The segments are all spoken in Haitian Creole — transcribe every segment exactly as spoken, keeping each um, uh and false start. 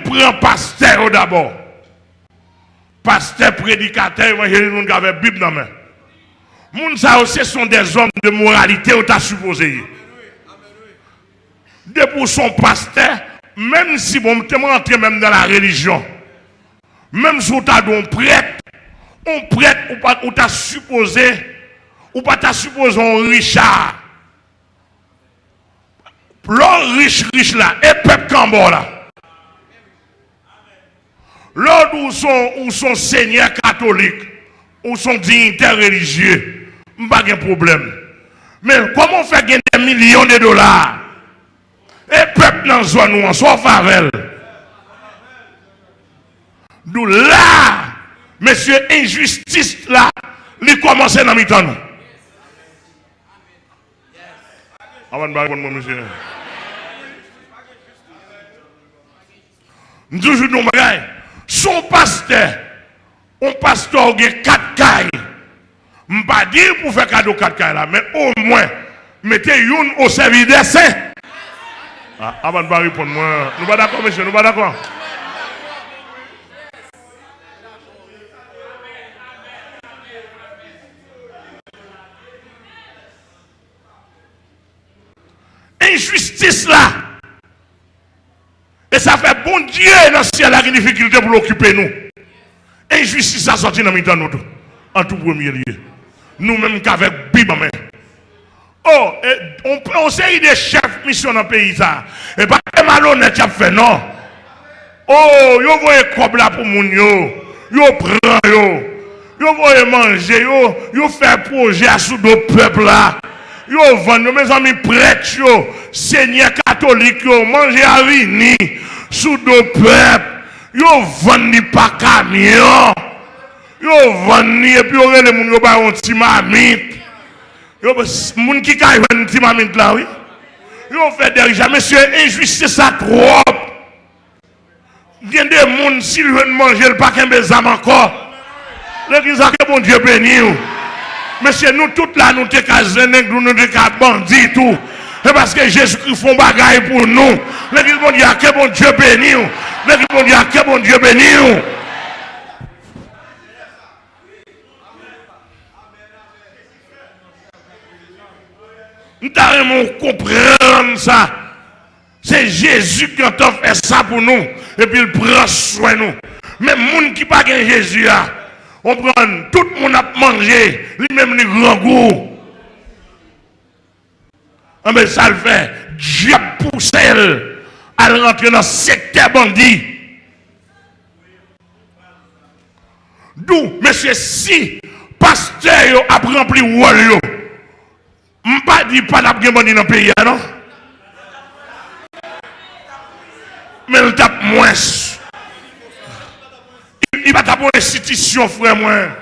pran pastè yo dabò. Pastè, predikatè, evanjelis, moun k avè Bib nan men. Moun sa yo, se sont des hommes de moralité, yo ta sipoze ye. Depi w se yon pastè, menm si, bon, m te, mwen antre menm nan la relijyon. Menm si w ta dwe yon prèt, yon prèt, ou pa, ou ta sipoze, ou pa ta sipoze yon Richard. Lè w rich, rich la, e pèp k anba w la. Lè w di w se yon, ou se yon senyè katolik, ou se yon diyitè relijye, m pa gen pwoblèm. Men kòman w fè gen des millions de dollars? E pèp nan zòn ou an, sa w fè avè l? Di w la, mesye, enjistis la, li kòmanse nan mitan nou. Avan n pa reponn mwen, mesye. M toujou di yon bagay. Si yon pastè, yon pastè ou gen kat kay, m pa di pou fè kado kat kay la, men omwen, mete youn o sèvis dè sen. A, avan n pa reponn mwen. Nou pa dakò, mesye, nou pa dakò? Enjistis la. E sa fè Bondye nan syèl la gen difikilte pou l okipe nou. Enjistis la sòti nan mitan nou tou, an tou premye lye. Nou menm k avèk Bib an men. O, e, on, on seri de chèf misyon nan peyi sa a. E pa de malonèt y ap fè, non. O, yo voye kòb la pou moun yo. Yo pran yo. Yo voye manje yo. Yo fè pwojè a sou do pèp la. Yo vann yo. Mezanmi, prèt yo, senyè katolik yo, manje a vini sou do pèp. Yo vann li pa kamyon. Yo vann li epi yo rele moun yo ba yo yon ti mamit. Yo, moun ki ka jwenn ti mamit la, wi. Yo fè dèyè, mesye, enjistis sa twòp. Gen de moun, si l jwenn manje, l pa kenbe zam ankò. Legliz la, ke Bondye beni w. Mesye, nou tout la, nou te ka zenneng, nou te ka bandi tou. Se paske Jezikri fè yon bagay pou nou. Legliz Bondye a, ke Bondye beni w. Legliz Bondye a, ke Bondye beni w. M ta renmen w konprann sa. Se Jezi ki antan fè sa pou nou, epi l pran swen nou. Men moun ki pa gen Jezi a, konprann, tout moun ap manje, li menm li grangou. Anben, sa l fè, dyab pouse l al rantre nan sektè bandi. Dou, mesye, si pastè yo ap ranpli wòl yo, m pa di pa t ap gen bandi nan peyi a, non. Men l t ap mwens. Li, li pa t ap yon enstitisyon, frè mwen.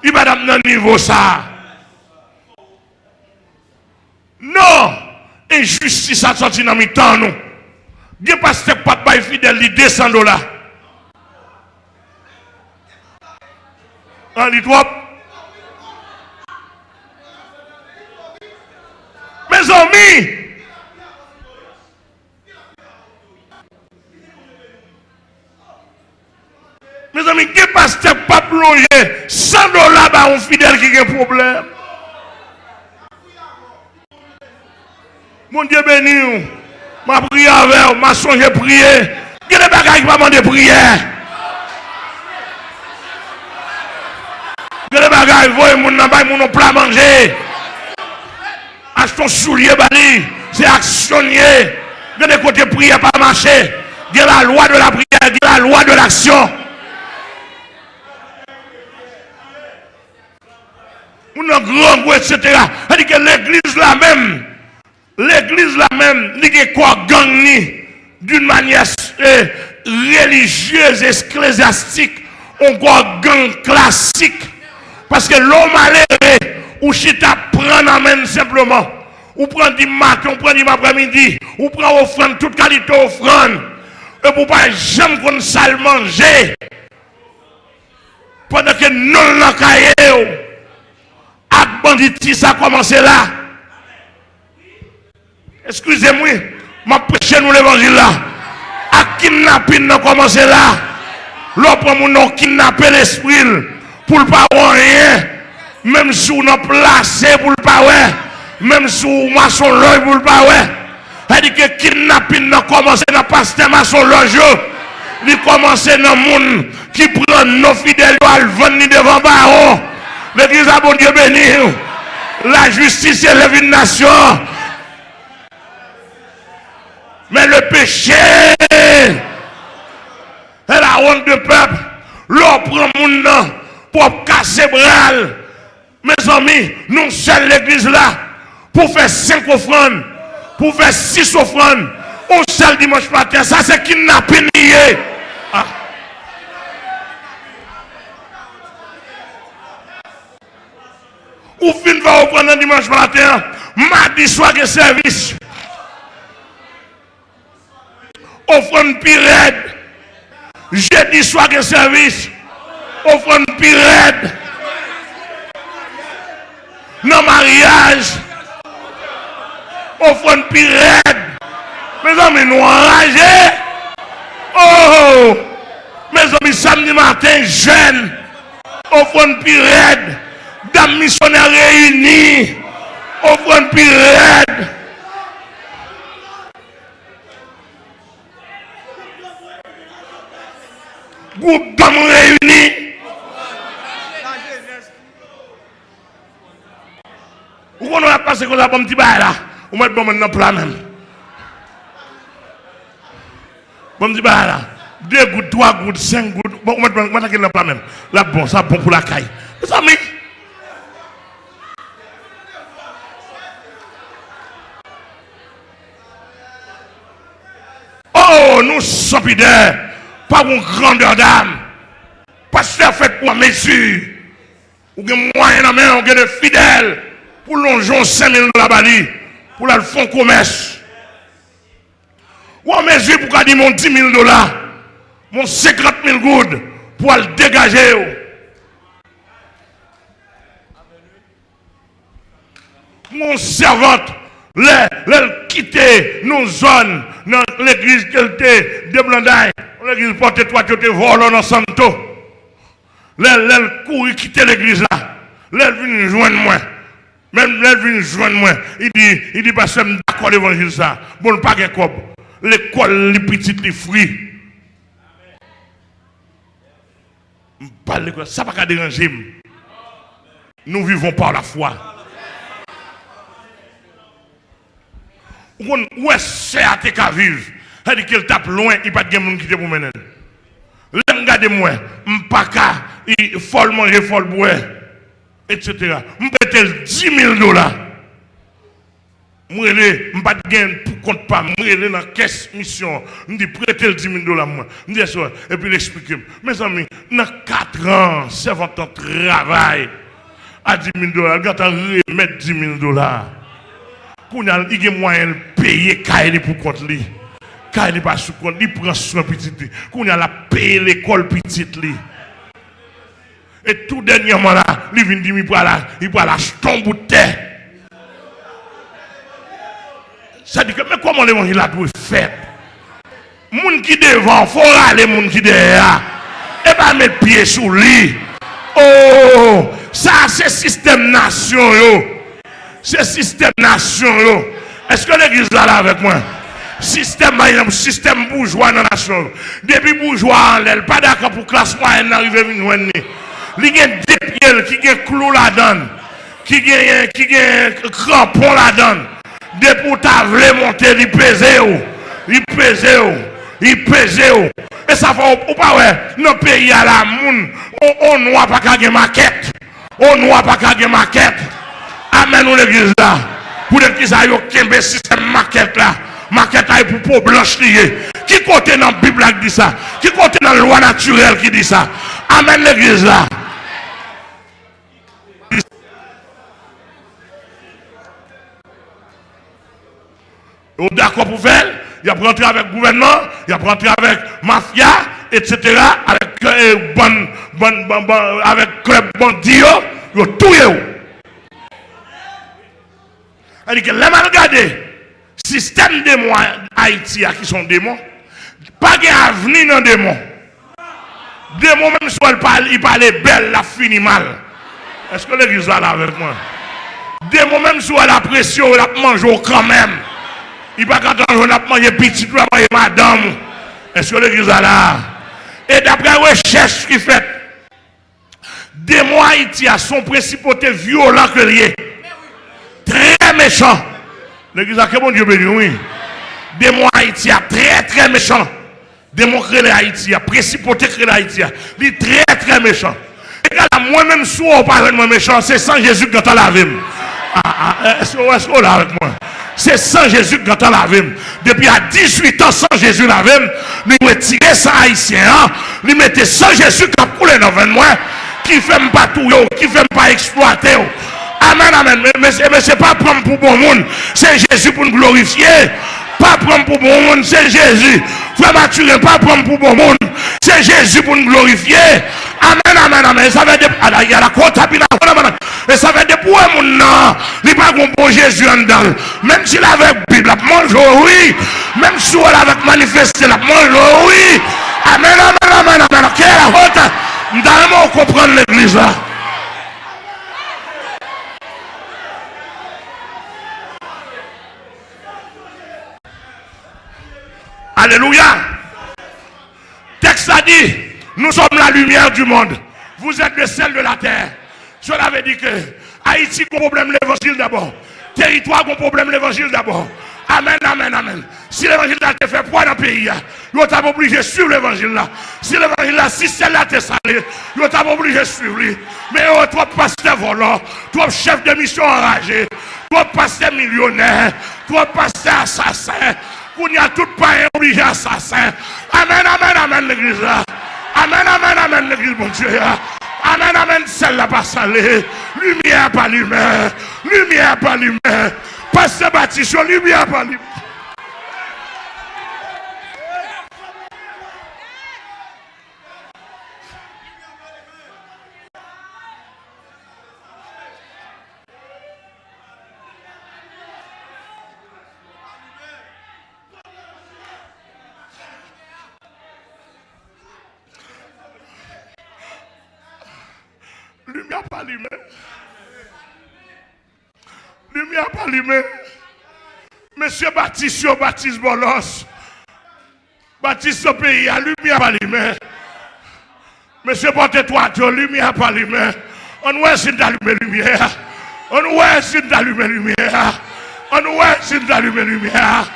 Li pa t ap nan nivo sa a. Non! Enjistis ap sòti nan mitan nou. Gen pastè k p ap bay fidèl li de san dola. An, li twòp? Mezanmi! Mezanmi, gen pastè k p ap lonje san dola ba yon fidèl ki gen pwoblèm. Bondye beni w. M a priye avè w, m a sonje priye. Gen de bagay ki pa mande priyè. Gen de bagay, voye moun nan bay moun yon pla manje. Achte yon soulye ba li. Se aksyon l ye. Gen de kote priyè pa mache. Gen la lwa de la priyè, gen la lwa de laksyon. Moun nan grangou, etsetera. Sa di ke legliz la menm, legliz la menm, li gen kò gang li, d'une manière, eh, religieuse, ecclésiastique, yon kò gang klasik. Paske lè w malere, ou chita pran nan men l senpleman. Ou pran dim maten, ou pran dim aprèmidi, ou pran ofrann, tout kalite ofrann. Epi w pa janm konn sa l manje. Pandan ke non l nan kaye w, ak banditis sa kòmanse la. Eskize m wi, m ap preche nou levanjil la. Sa kidnapin nan kòmanse la. Lè w pran moun nan, w kidnape lespri l pou l pa wè anyen. Menm si w nan plase pou l pa wè, menm si w masonlòj pou l pa wè. Sa di ke kidnapin nan kòmanse nan pastè masonlòj yo. Li kòmanse nan moun ki pran non fidèl yo al vann li devan bawon. Legliz la, Bondye beni w. Lajistis se levin nasyon. Men le péché est la honte de peuple. Lè w pran moun nan pou w ap kase bra l. Mezanmi, nou sèl legliz la pou fè senk ofrann, pou fè sis ofrann, yon sèl dimanch maten, sa se kidnapin li ye. Ah. Ou fin fè ofrann nan dimanch maten an, madi swa gen sèvis. Ofrann pi rèd. Jedi swa gen sèvis. Ofrann pi rèd. Nan maryaj. Ofrann pi rèd. Mezanmi, nou anraje. Oh! Mezanmi, samdi maten, jèn. Ofrann pi rèd. Dam misyonè reyini. Ofrann pi rèd. Gwoup dam reyini. Ou konnen w ap pase konsa, ban m ti bagay la. Ou mèt ban m nan pla menm. Ban m ti bagay la. De goud, twa goud, senk goud. Bon, ou mèt ban m, mèt kite l nan pla menm. L ap bon, sa bon pou lakay. Mezanmi. Oh, nou san pidè. Pa gon grandè dam. Pastè fèt pou anmezi. Ou gen mwayen nan men w, ou gen de fidèl pou lonje yon senk mil dola ba li, pou l al fè yon komès. Ou anmezi pou ka di m yon dis mil dola, m yon senkant mil goud pou al degaje w. M yon sèvant, lè, lè l kite nou zòn nan legliz ke l te Deblanday, yon legliz pòt etwat yo te vòlò nan Santo. Lè, lè l kouri kite legliz la, lè l vin jwenn mwen, menm lè l vin jwenn mwen, li di, li di, pastè, m dakò levanjil sa. Bon, l pa gen kòb. Lekòl li pitit li fri. M pa lekòl, sa pa ka deranje m. Nous vivons par la foi. Ou konn, ou wè sè a te ka viv, sa di ke l t ap lwen, li pa t gen moun ki te pou mennen l. Lè m gade m wè, m pa ka, fò l manje, fò l bwè, etsetera. M prete l dis mil dola. M rele, m pa t gen pou kont pa m, m rele nan kès misyon an. M di, prete l dis mil dola mwen. M di, èske, epi l eksplike m. Mezanmi, nan kat an, sèvant lan travay a dis mil dola, l gentan remèt dis mil dola. Kounye a, li gen mwayen l peye kay li pou kont li. Kay li pa sou kont, li pran swen pitit li. Kounye a, l ap peye lekòl pitit li. E tou dènyèman la, li vin di m li pral, li pral achte yon bout tè. Sa di ke, men kòman levanjil la dwe fèt? Moun ki devan, fò w rale moun ki dèyè a. E pa met pye sou li. Oh, sa se sistèm nasyon yo. Se sistèm nasyon yo. Èske legliz la la avèk mwen? Sistèm, pa egzanp, sistèm boujwa nan nasyon yo. Depi boujwa a anlè, l pa dakò pou klas mwayèn nan rive vin jwenn li. Li gen de pye l ki gen klou ladan l, ki gen, ki gen kranpon ladan l. Depi w ta vle monte, li peze w. Li peze w. Li peze w. E sa fè w, ou pa wè, nan peyi a la, moun, on, on nwa pa ka gen makèt. On nwa pa ka gen makèt. Amèn, ou legliz la. Poutèt ki sa yo kenbe sistèm makèt la? Makèt la e pou po blanch li ye. Ki kote nan Bib la ki di sa? Ki kote nan lwa natirèl ki di sa? Amèn, legliz la. Yo dakò pou fè l, y ap rantre avèk gouvènman, y ap rantre avèk mafya, etsetera, avèk, eh, bann, bann, bann, bann, avèk klèb bandi yo, yo touye w. Sa di ke lè m al gade sistèm demon Ayiti a, ki se yon demon, Pa gen avni nan demon. Demon, menm si w wè l pa, li pale bèl, l ap fini mal. Èske legliz la la avèk mwen? Demon, menm si w wè l apresye w, l ap manje w kanmenm. Li pa ka tann w, l ap manje pitit ou, l ap manje madanm ou. Èske legliz la la? E daprè rechèch ki fèt, demon Ayiti a se yon prensipote vyolan ke l ye. Trè mechan. Legliz la, ke Bondye beni w, wi. Demon Ayiti a trè, trè mechan. Demon k rele Ayiti a, prensipote k rele Ayiti a, li trè, trè mechan. Egal a mwen menm, si w pa jwenn mwen mechan, se san Jezi k gentan lave m. A, a, èske, èske w la avèk mwen? Se san Jezi k gentan lave m. Depi a dizuit an, san Jezi lave m, li retire san ayisyen an, li mete san Jezi k ap koule nan venn mwen, ki fè m pa touye w, ki fè m pa eksplwate w. Amèn, amèn. Men, men, men se pa pran m pou bon moun, se Jezi pou n glorifye. Pa pran m pou bon moun, se Jezi. Frè Mathurin, pa pran m pou bon moun, se Jezi pou n glorifye. Amèn, amèn, amèn. E sa fè depi, ala, ala, kota pina, amèn, amèn. E sa fè depi w wè moun nan, li pa gon bon Jezi anndan l. Menm si l avèk Bib, l ap manje w, wi. Menm si w wè l avèk manifeste, l ap manje w, wi. Amèn, amèn, amèn, amèn. Kè la kota. M ta renmen w konprann legliz la. Alelouya. Tèks la di, nous sommes la lumière du monde. Vous êtes le sel de la terre. Cela veut dire que Ayiti gon pwoblèm levanjil dabò. Teritwa gon pwoblèm levanjil dabò. Amèn, amèn, amèn. Si levanjil la te fè pwa nan peyi a, yo t ap oblije swiv levanjil la. Si levanjil la, si syèl la te sale, yo t ap oblije swiv li. Men yo twòp pastè vòlò, twòp chèf de misyon anraje, twòp pastè milyonè, twòp pastè asasen. Kounye a, tout payen oblije asasen. Amèn, amèn, amèn, legliz la. Amèn, amèn, amèn, legliz Bondye a. Amèn, amèn, syèl la pa sale. Limyè a pa limen. Limyè a pa limen. Pastè batis yo, limyè a pa limen. Limyè a pa limen. Limyè a pa limen. Mesye batis yo, batis bòlòs. Batis nan peyi a, limyè a pa limen. Mesye pòte twat yo, limyè a pa limen. Ann wè si n ta limen limyè a. Ann wè si n ta limen limyè a. Ann wè si n ta limen limyè a.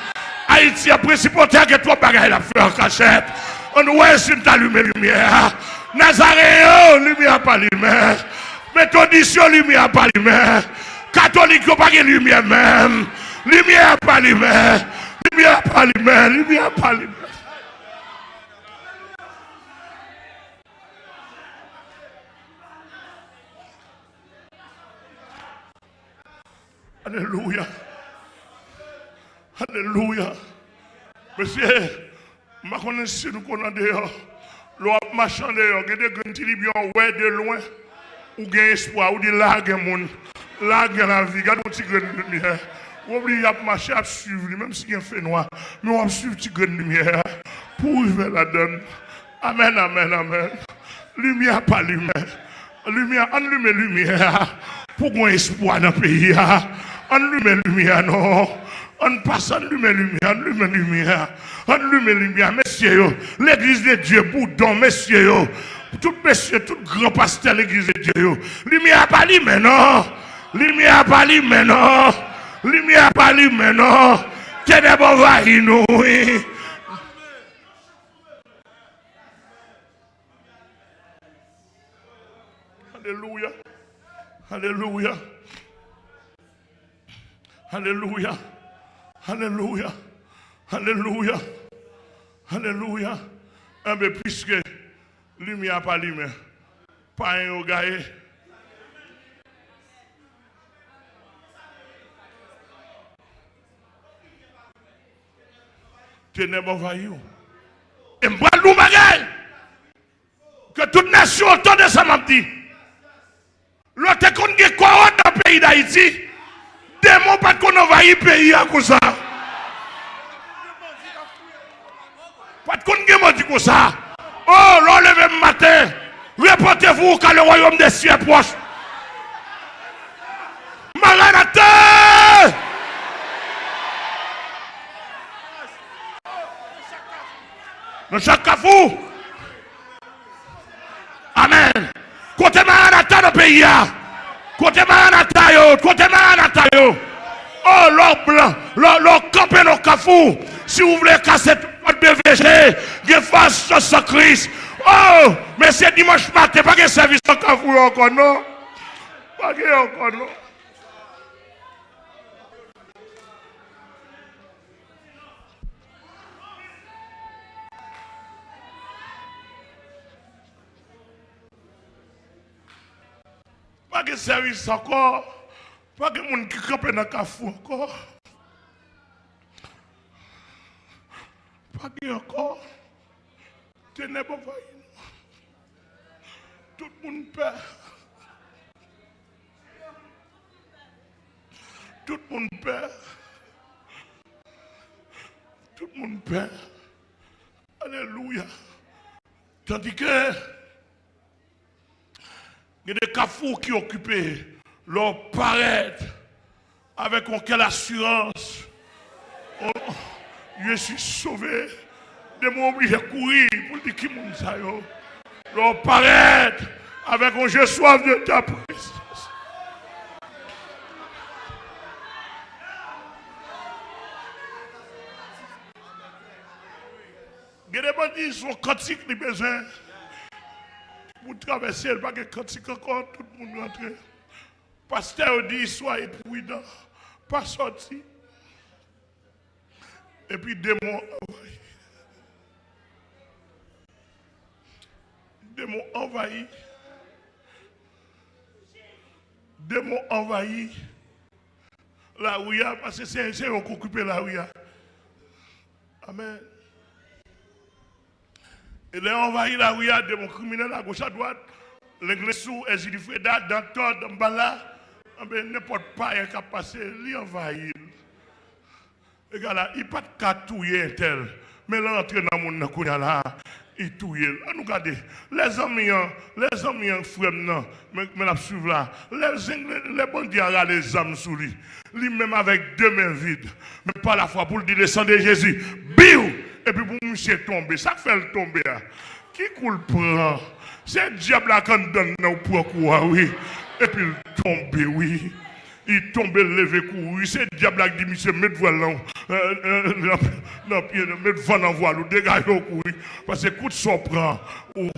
Ayiti a, prensipote a gen twòp bagay l ap fè an kachèt. Ann wè si n ta limen limyè a. Nazareyen yo, limyè a pa limen. Metodis yo, limyè a pa limen. Katolik yo pa gen limyè menm. Limyè a pa limen. Limyè a pa limen. Limyè a pa limen. Alelouya. Alelouya. Mesye, m pa konnen si nou konn andeyò. Lè w ap mache andeyò, gen de grenn ti limyè w wè de lwen. Ou gen espwa, ou di la gen moun, la gen lavi. Gade yon ti grenn limyè. Ou oblije ap mache, ap swiv li, menm si gen fenwa. Men w ap swiv ti grenn limyè a pou w rive ladan l. Amèn, amèn, amèn. Limyè a pa limen. Limyè, ann limen limyè a pou gon espwa nan peyi a. Ann limen limyè a non. Ann pase, ann limen limyè, ann limen limyè. Ann limen limyè, mesye yo. Legliz de Dye, Boudon, mesye yo. Tout mesye, tout gran pastè Legliz de Dye yo. Limyè a pa limen non. Limyè a pa limen non. Limyè a pa limen non. Tenèb anvayi nou, wi. Alelouya. Alelouya. Alelouya. Alelouya. Alelouya. Alelouya. Enben, piske limyè a pa limen, payen yo gaye. Tenèb anvayi w. E m pral di w yon bagay. Ke tout nasyon an tande sa m ap di. Lè te konn gen kòwòt nan peyi Dayiti, demon pa t konn anvayi peyi a konsa. Pa t konsa. Oh, lè w leve maten, répentez-vous, car le royaume des cieux est proche. Maranatha! Nan chak kafou. Amèn. Kote Maranatha nan peyi a? Kote Maranatha yo? Kote Maranatha yo? Oh, lè w blan, lè w, lè w kanpe nan kafou, si w vle kase tout pòt B V G, gen fas chans an Kris. Oh, men se dimanch maten, pa gen sèvis nan kafou yo ankò non. Pa gen ankò non. Pa gen sèvis ankò. Pa gen moun ki kanpe nan kafou ankò. Pa gen ankò. Tenèb anvayi nou. Tout moun pè. Tout moun pè. Tout moun pè. Alelouya. Tandike gen de kafou ki okipe, lè w parèt avèk yon kè lasirans, oh, je suis sauvé. Demon oblije kouri pou l di ki moun sa yo. Lè w parèt avèk yon je soif de ta présence. Gen de bandi, se yon kantik li bezwen pou travèse l. Pa gen kantik ankò, tout moun rantre. Pastè yo di, soyez prudents, pa sòti. Epi demon anvayi. Demon anvayi. Demon anvayi lari a, paske se, se yo k okipe lari a. Amèn. E lè yo anvayi lari a, demon kriminèl agoch adwat, Lenglesou, Èzili Freda, Dantò, Danbala, anben nenpòt payen k ap pase, li anvayi l. Egala, li pa t ka touye entèl, men l rantre nan moun nan kounye a la, li touye l. Ann nou gade, lè zanmi an, lè zanmi an, frè m nan, men, men l ap swiv la, lè zeng, lè bandi a rale zam sou li, li menm avèk de men vid, men pa lafwa pou l di, le sang de Jésus, biw, epi pou misye tonbe. Sa k fè l tonbe a? Ki kou l pran? Se dyab la k anndan l nan w pran kou a, wi. Epi l tonbe, wi. Li tonbe, l leve kouri. Se dyab la k di misye, met vwal nan, nan, nan pye, met van nan vwal ou, degaje w kouri. Paske kout sa w pran, ou.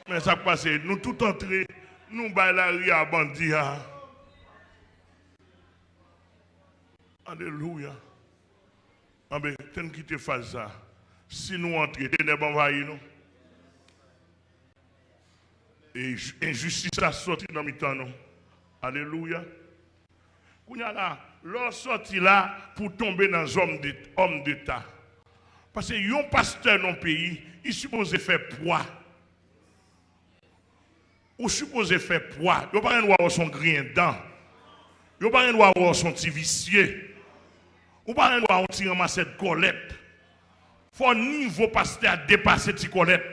Men sa k pase, nou tout antre, nou bay lari a bandi a. Alelouya. Anben, te n kite faz sa. Si nou antre, tenèb anvayi nou. E enjistis la sòti nan mitan nou. Alelouya. Kounye a la, lè w sòti la pou w tonbe nan zòm de, òm de ta. Paske yon pastè nan peyi, li sipoze fè pwa. Ou sipoze fè pwa. Yo pa gen dwa wè w se yon griyen dan. Yo pa gen dwa wè w se yon ti visye. Ou pa gen dwa yon ti ranmasè kòlèt. Fò nivo pastè a depase ti kòlèt.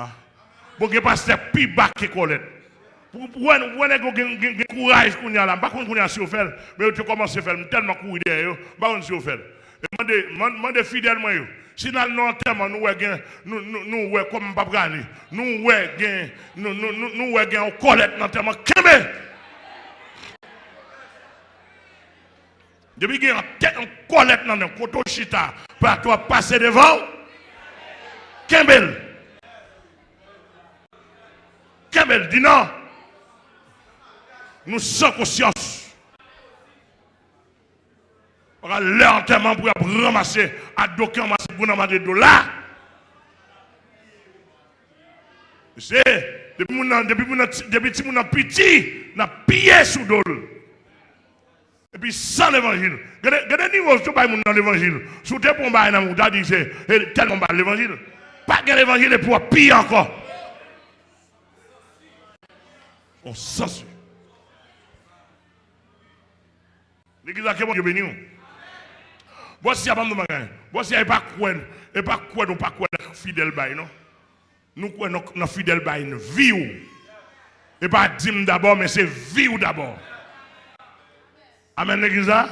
Ah. Bon, gen pastè pi ba ke kòlèt. Pou, pou wè, wè nèg yo gen, gen, gen kouraj kounye a la. M pa konn kounye a si yo fè l, men yo te kòmanse fè l. M tèlman kouri dèyè yo, m pa konn si yo fè l. E mande, man-, mande fidèl mwen yo. Si n al nan antèman, nou wè gen, nou, nou, nou wè kòm m pa prale. Nou wè gen, nou, nou, nou, nou wè gen yon kòlèt nan antèman. Kenbe! Depi gen yon tèt, yon kòlèt nan men w, kote w chita, plato ap pase devan w. Kenbe l. Kenbe l, di non. Nou san konsyans. Pa lè antèman pou y ap ranmase adoke, ranmase bounanm a de do la. Se, depi moun nan, depi moun nan, depi timoun nan piti, n ap piye sou do l. Epi san levanjil. Gade, gade nivo yo bay moun nan levanjil. Si w te pran yon bagay nan men w, w ta di se, e tèlman w bay levanjil. Pa gen levanjil epi w ap piye ankò. On sans. Legliz la, ke Bondye beni w. Bòs ya pa m nan bagay. Bòs ya e pa kwè, e pa kwè nou pa kwè nan fidèl bay non. Nou kwè nan, nan fidèl bay vi w. E pa di m dabò, men se vi w dabò. Amèn legliz la.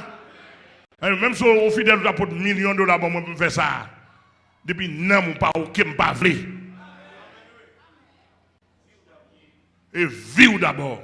Menm si w fidèl ou ta pot milyon dola ban mwen pou m fè sa. Depi nanm ou pa oke m pa vle. E vi w dabò.